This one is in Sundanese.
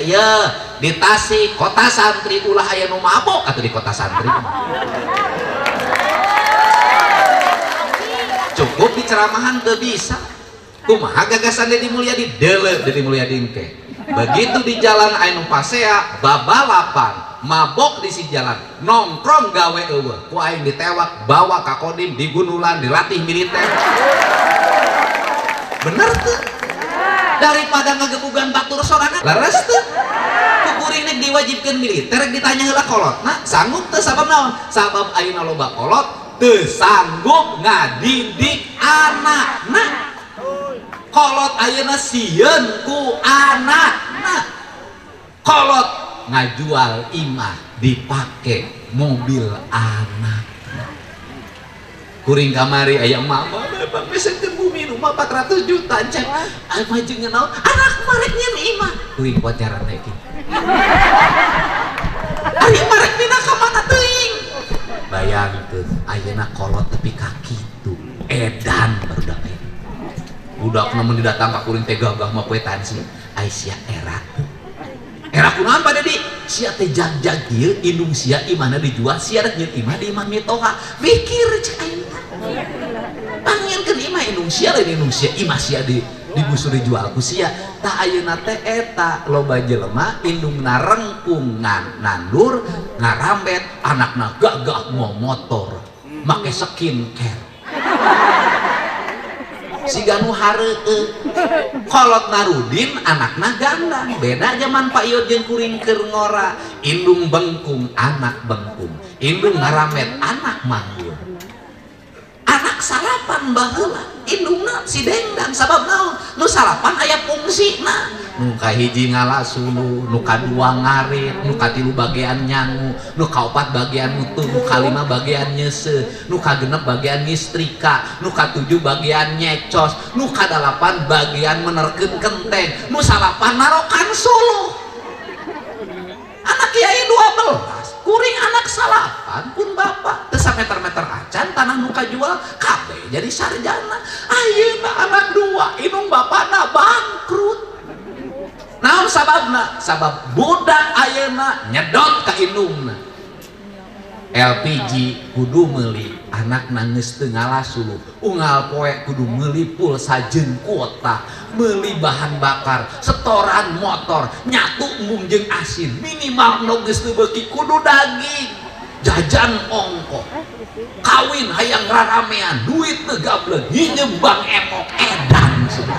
Ya di Tasik kota santri ulah aya nu mabok atuh di kota santri. Cukup di ceramahan teu bisa. Kumaha gagasan Dedi Mulyadi? Deuleu Dedi Mulyadi engke. Begitu di jalan aya nu pasea babalapan, mabok di si jalan, nongkrong gawe eueuh, ku aing ditewak, bawa ka Kodim, digundulan, dilatih militer. Bener tuh? Daripada ngagebugan batur sorangan, leres tuh? Ku kuring nek diwajibkeun militer rek ditanya heula kolotna, sanggup teu sabab naon? Sabab ayeuna loba kolot teu sanggup ngadidik anakna. Kolot ayeuna sieun ku anakna. Kolot ngajual imah dipake mobil anak. Kuring kamari aya emak mah mesenkeun bumi rumah 400 juta cek. Aya maju naon? Anak marek nyeun imah. Kuring pacaran iki. Ari marek pindah ka mana teuing? Bayangkeun ayeuna kolot tepi ka kitu. Edan barudak teh. Budak namun didatang ka kuring teh gagah mah kwetansi. Ai sia era. Era kunaon Pak Dedi? Sia teh jag-jag ieu indung sia imahna dijual, sia rek nyeun imah di imah mitoha. Mikir cek aing teh. Panggieunkeun imah indung sia lain indung sia, imah sia di digusur dijual ku sia. Tah ayeuna teh eta loba jelema indungna rengkung nandur ngarambet anakna gagah motor make skincare. Siga nu hareueuh. Kolot Narudin anakna gandang. Beda zaman Pak Yod jeung kuring keur ngora. Indung bengkung anak bengkung, indung ngaramet anak manggur. Anak salapan baheula indungna si dengdang sabab naon? Nu salapan aya fungsina. Nu kahiji ngala suluh, nu kadua ngarit, nu katilu bagian nyangu, nu kaopat bagian mutu, nu kalima bagian nyese, nu kagenep bagian ngistrika, nu katujuh bagian nyecos, nu kadalapan bagian menerkeun kenteng, nu salapan narokan suluh. Anak kiai 12, kuring anak salapan pun bapak teu sameter-meter acan tanah nu kajual kabeh jadi sarjana. Ayeuna anak dua indung bapakna bangkrut. Naon sababna? Sabab budak ayeuna nyedot ka indungna. LPG kudu meuli, anakna geus teu ngalasuluh. Unggal poe kudu meuli pulsa jeung kuota, meuli bahan bakar, setoran motor, nyatu embung jeung asin, minimal nu geus teu beuki kudu daging, jajan ongkoh. Kawin hayang raramean, duit teu gableg, nginjem bank emok edan sudah.